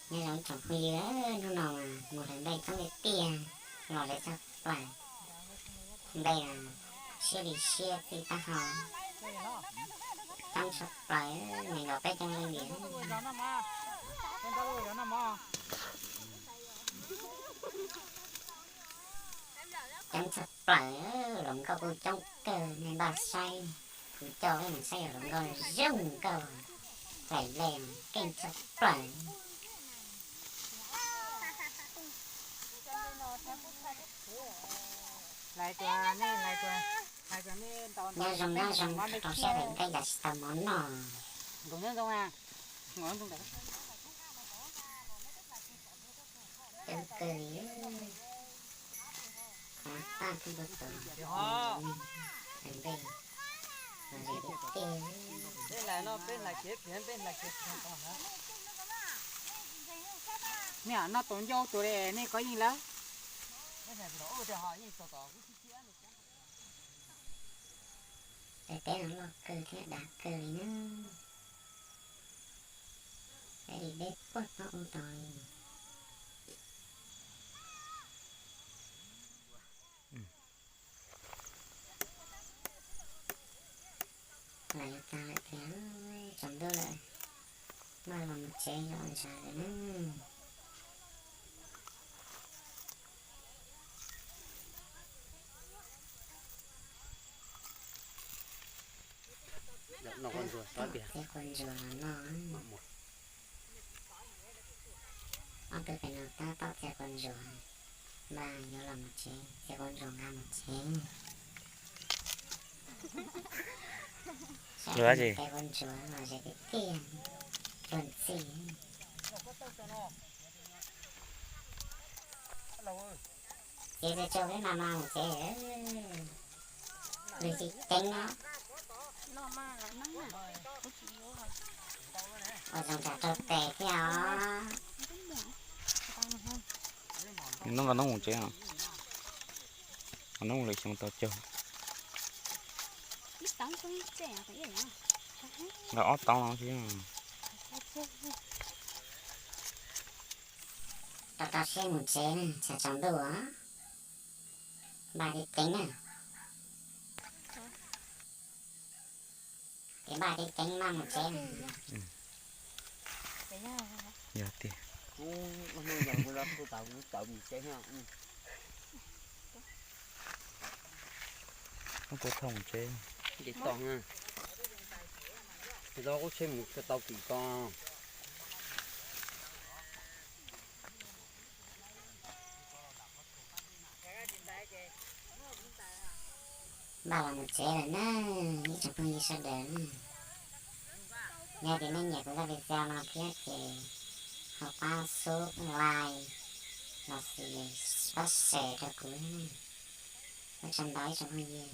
Nyob zoo tsoom phooj ywg, hnub no mus hlawv nplej coob li tiag, los lawv txog plaws, nplej siab li siab txij taub hau, coob tshaj plaws, nees nkaum peb caug leej li. Coob tshaj plaws, hluas nkauj kuj coob kawg, nej npaj saib, kuv coj peb mus saib hluas nkauj zoo nkauj, hlais nplej keej tshaj plaws. Nyob zoo nyob zoo, rau siab hlais nplej los tsis tau mov noj. Coob kawg li, qhov paj kuj tuaj tos, hlais nplej los ze tiag tiag. Nej noj tau ncauj tus li nej kov yeej lawm. Daim teb no loj kawg thiab dav kawg li na. Peb li deb puag tod ub tau li. Los yuav tag lawm tiag, tsaus ntuj lawm, maj los mus tsev yuav ua ntsav lawm na. Txiav quav ntsuas los noj. Ob tug pem no tab tom txiav quav ntsuas, npaj yuav los mus tsev, txiav quav ntsuas nqa mus tsev. Saib mus txiav quav ntsuas los ze tiag tiag, luag ntxhi. Ces tsuag tsuag peb mas mas mus tsev, lwm tsis ceev no. Ua zoo tsam raug tes thiab os. Noj nqa noob mus tsev, nqa noob lwm xyoo tau cog. Nqa ob tauv no xwb. Rau rau siab mus tsev, tshav tsaus ntuj os. Npaj ceev ceev na. Ces npaj ceev ceev maj mus tsev. Yog tiag. Kuv thauj mus tsev. Ces tau, tau kuv tsheb mus tau tim ko. Npaj los mus tsev lawm na, ib tsoom phooj ywg sawv daws na. Yog tias nej nyiam kuv zaj video no thiab ces ho pab sub like los sis pab share rau kuv thiab na. Ua tsaug ntau ib tsoom phooj ywg.